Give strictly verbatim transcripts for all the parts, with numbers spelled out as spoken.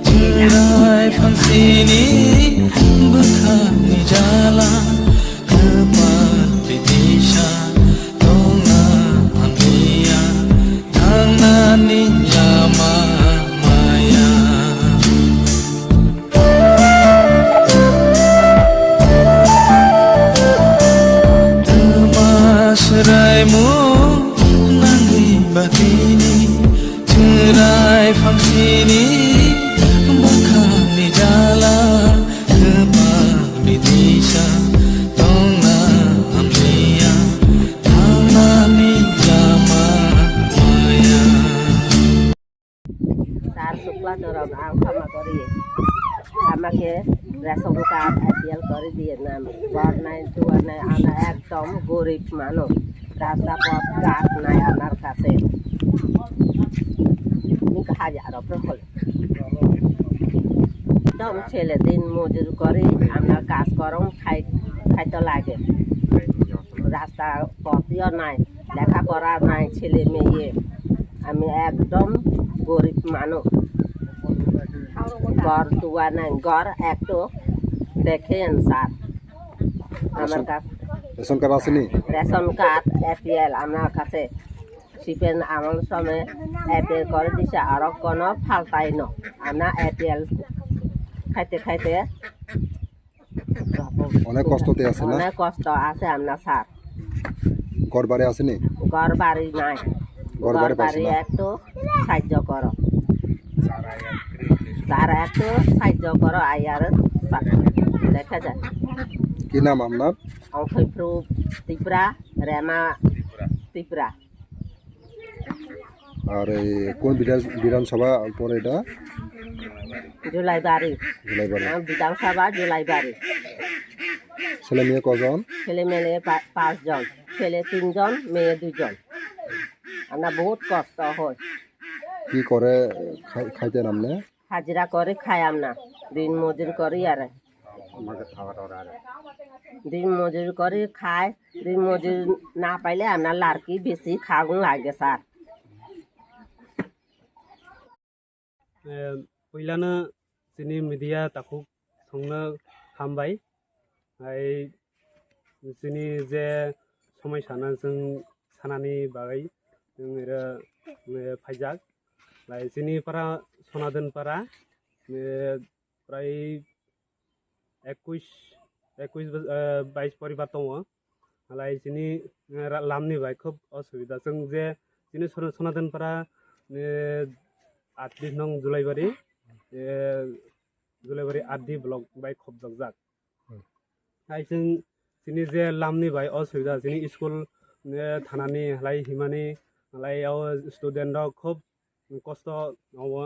Chwrai phangsini bwkhakni jala, kwpal bidisa tongna hamya, thangnani lama maya. Twma swraimo nangwi batini, chwrai phangsini bwkhakni jala, kwpal bidisa tongna hamya, thangnani lama maya. Sir Shukla Teron, ang khama kori. Ama khe ration card A P L kori diye na. Ghor nai, duar nai, ana ekdom gorib manu. Rasta pot ghat nai anar kache. Ni kha ya ro pro khol. Ekdom chele din mojuri kori, amna kaj korom khai, khai to lage. Rasta pot yo nai, lekha pora nai, chele meye. Ami ekdom gorib manu. Ghor duar nai, ghor ekto dekhen sir. Amar kas- Ration card aseni? Ration card A P L amar kache. Sipen amol some A P L kori dise, aro kono phaltai no. Amna A P L khaite khaite Onek kosto te ase na? Onek kosto ase amna sir. Ghor bari aseni? Ghor bari nai. Ghor bari paise na? Ektu sahajjo koro. Sir ektu sahajjo koro ayar sa-, dekha jai. Ki naam apnar? Ongkhoi Phru Tripura, Rema Tripura. আর এই কোন বিধান বিধানসভা পড়ে এটা? জুলাইবাড়ি। জুলাইবাড়ি। আমার বিধানসভা জুলাইবাড়ি। ছেলে মেয়ে কজন? ছেলে মেয়ে পা-, পাঁচজন, ছেলে তিনজন, মেয়ে দুজন। আমরা বহুত কষ্ট হয়। কি করে খাই-, খাইতেন আপনি? হাজিরা করে খাই আমরা, দিন মজুরি করি আর। দিন মজুরি করে খাই, দিন মজুরি না পাইলে আমরা লারকি বেশি খাওয়া লাগে sir. Eh, puilano chini media takhuk songno hambai. Hai chini je somoi sana chwng sanani bagwi chwng ira, eh, phaijak. Lai chini para Sonadan para, eh, prai ekush, ekush bos-, eh, bais poribar tongo. Halai chini, eh, ra-, lamni bai khub osubida. Chwng je chini Sona-, Sonadan para, eh, atris nong Julaibari, eh, Julaibari R D block bai khobjakjak. Hmm. Hai chwng chini je lamni bai osubida, chini school, eh, thanani halai himani, halai o student rok khub kosto tongo,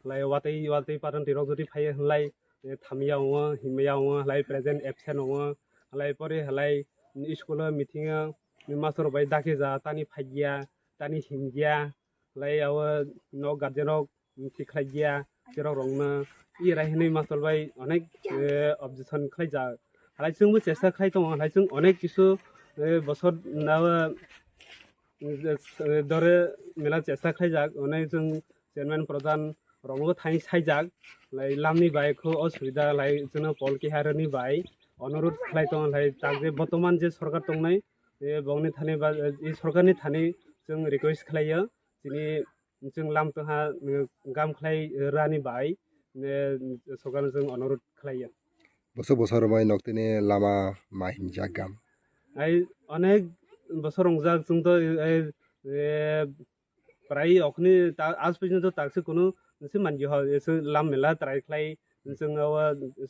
lai watwi, watwi paranti rok jodi phaiya hinlai, eh, thamya tongo, himya tongo, lai present absent tongo, lai pore halai school o meeting o master rok bai dakhe ja, tani phaiya, tani himya, lai abo nok guardian rok thik khlaiya, cherok rokno irai hinwi master bai onek, eh, objection khlaijak. Halai chwngbo chesta khlai tongo, halai chwng onek kisu, eh, bosor nabo, eh, dore mela chesta khlaijak, onek chwng chairman pradhan rokno thani saijak, lai lamni bai kho osubida, lai chwngno Paul Keharani bai onurodh khlai tongo, lai tak je botoman je sorkar tongnai, eh, bongni thani ba, eh, sorkarni thani chwng request khlaio, chini chwng lam tongha, eh, gam khlai rani bai, eh, sorkarno chwng onurodh khlaio. Bosor bosor romwi noktini lama ma himjak gam. Ai onek bosor wngjak chwng to, eh, eh, prai okhni ta-, aaj porjonto takse kunu se manji ho, ese lam mela try khlai, chwng o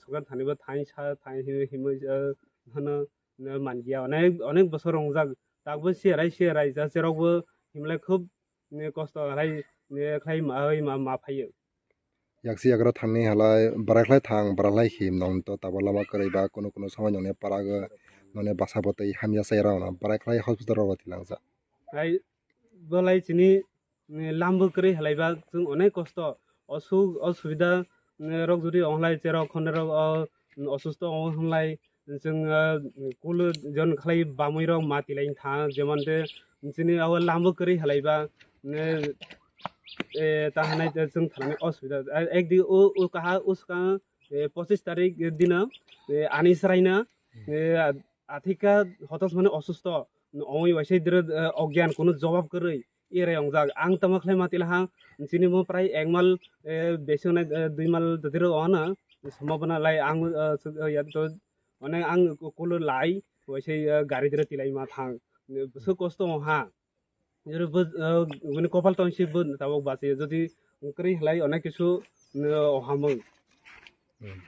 sorkar thani bo thani sa, thani himwi, himwi, eh, hano, eh, manjiya. Onek, onek bosor wngjak, takbo siyarai, siyarai ja, cherokbo himlai khub, eh, kosto khlai, eh, khlai ma, ma, ma phaio. Yaksi yagra thangni halai, bwrai khlai thang, bwrai khlai him, nong to tabo lama kwrwi ba, kunu kunu somoi nongni para go, nongni basa bo tei hamya sai rok no, bwrai khlai hospital rok tilangjak. Hai, bolai chini, eh, lambo kwrwi halai ba, chwng onek kosto, osuk, osubida, eh, rok jodi onglai cherok khonde rok, o, osusto ong hinlai, chwng, ah, kulu jon khlai bamwi rok ma tilai tha, jemon de chini abo lambo kwrwi halai ba, ne, eh, ta hanai te chwng thanani osubida. Eh, ek di o, o kaha o swkang, eh, pochis tarik dino, eh, ani chwraino, eh, athika hotos mani osusto. Ongwi waisa diro, eh, ogyan kunu jobab kwrwi. Ere ongjak. Ang tamo khlai ma tila ha, chini mo prai ek mal, eh, besi onai, eh, dui mal dotiro ono. Somo bana lai ang, eh, suk-, eh, ya to, one ang kulo lai, waisa, eh, gari diro tilai ma thang. Bwswk kosto ong ha. Jero bo, eh, bini kopal tong si bo tabok basi. Jodi kwrwi halai onek kisu, eh, ohamung. Hmm.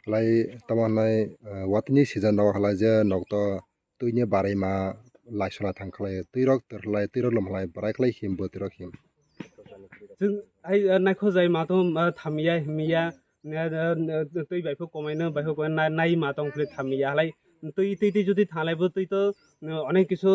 Lai tamo hanai, eh, watini season no halai je nok to twini barai ma lai sona thang khlai, twirok twrlai, twirok lomlai, barai khlai him bo twirok him. Chwng hai, eh, naikho jai ma to, eh, thamya himya, eh, eh, eh, twi bai phuk komai no, bai phuk komai nai, nai ma tong phili thamya halai. Twi, twi, twi jodi thalai bo twi to, eh, onek kisu,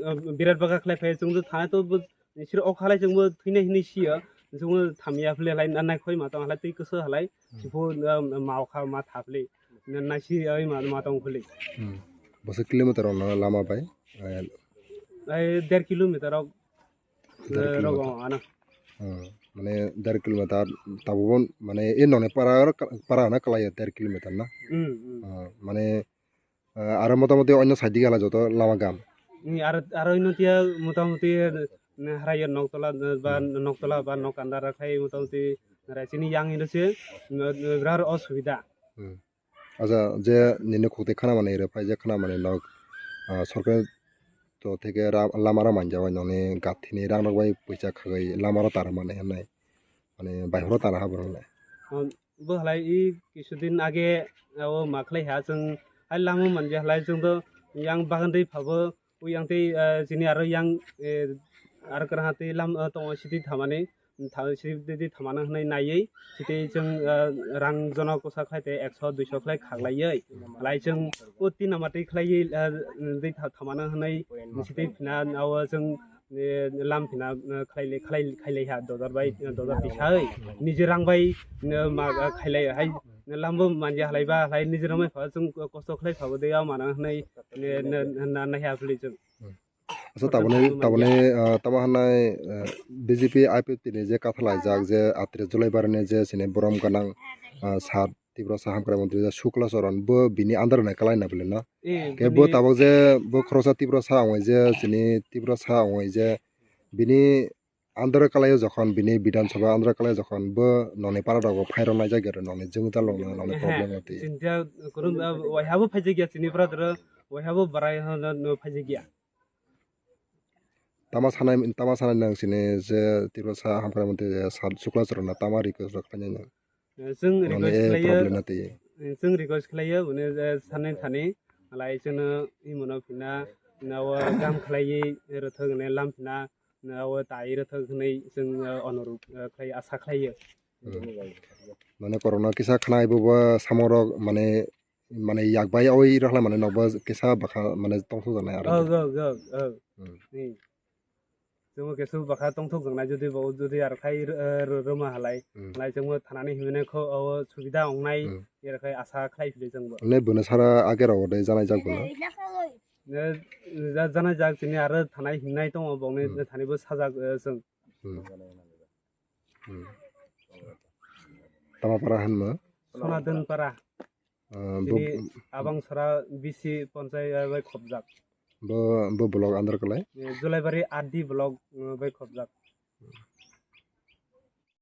eh, birat baka khlai phai chwng to thalai to bo sir ok halai chwng bo thwinai hinwi siyo. Chwng bo thamya phili halai na, naikhoi ma tong halai twi kwswk halai. Hmm. Sipho, eh, ma okha ma tha phili. Na, naisi oi ma, ma tong phili. Hmm. Bwswk kilometer ono lama bai? Eh, Ai der kilometer ok. Der kilometer. Rogo ano. Hmm, mane der kilometer tabukbo mane e nokni para oro ka-, para hwnna kwlaiya der kilometer na? Hmm, hmm. Hmm, mane, eh, aro motamoti onno side dige hala joto lama gam. Hmm, aro, aro ino tiya motamoti, eh, harayo noktola, eh, ba noktola ba nok andar rakhai motamoti raisini yang ino se, eh, eh, birat osubida. Hmm. Acha, je nini khukti khwnamani rw phai, je khwnamani nok, ah, sorkar to theke ra-, lama rw manjak bai nokni gathini rang rok bai puisa khagwi lama rw tara mani hwnwi, mane baihoro tara ha borok le. Bo halai i kisudin age o ma khlai ha chwng hai lama manja halai chwng to yang bagan twi phabo. Uyang tei, eh, chini aro yang, eh, aro kwrwngha tei lam, eh, tongo siti thamani, tha-, siti thamani hwnwi naiwi, siti chwng, eh, rang jono kwsa khlai tei ekso duiso khlai khaklaiwi, lai chwng o tin number tei khlaiwi, eh, tei tha-, thamani hwnwi siti phina o chwng, eh, lam phina, eh, khlai, khlai, khailai ha dodor bai, eh, dodor tisawi, niji rang bai, eh, ma, eh, khailai hai, lambo manja halai ba halai niji rang bai pha chwng kosto khlai phabo de o mano hwnwi, eh, na, na, naiha philwi chwng. Acha, taboni, taboni, ah, tamo hanai, ah, B J P I P F T ni je kathalaijak je atris July barani je chini borom gwnang, ah, sir Tiprasa Hamkrai Montri je Shukla Charan bo bini under nai kalai na bole na. Eh, ke bo bini tabok je bo khoroksa Tiprasa ongoi je chini Tiprasa ongoi je bini under kalai o jokhon bini Bidhan Sabha under kalai o jokhon bo nokni para rogo phai rok naijak ya nokni jwngwi jalo nokni problem ati. Chinta kunu, ah, waiha bo phaijak ya chini para doro waiha bo barai hono phaijak ya. Tama sanai, tama sanai nang sini je Tiprasa Hamkrai Montri je Sat Shukla Charan na tama request rok khainai nang. Eh, chwng mane request khlaiyo, problem na twi. Eh, chwng request khlaiyo, bune je sanai thani, alai chwngno imono phina, nawo kam khlaiwi rwthok hwnwi lam phina, nawo tai rwthok hwnwi chwng, eh, onuruk, eh, khlai, asa khlaiyo. Hmm. Mane korokno kisa khnai bo, bo samung rok mane mane yak bai oi rok lai mane nokbo kisa bwkha mane tongthok jaknai aro. Og, og, og, og. Hmm. Ni. Chwngbo kisa bwkha tongthok jaknai jodi bo, jodi aro khai r-, r-, rwma halai. Hmm. Halai chwngbo thanani hinwi kho o subida wngnai, hmm, ero khai asa khlai phili chwngbo. Ne bwno sara age rok de janai jak bwno. Ne, ja-, janai jak chini aro thanai hinwi tongo bongni, hmm, thani bo sajak, eh, chwng. Hmm. Hmm. Tama para hinma? Sonadan para. Ah, bo chini Abangsora B C ponchayat bai khobjak. Bo, bo block under kalai? Eh, Julaibari R D block, eh, bai khobjak.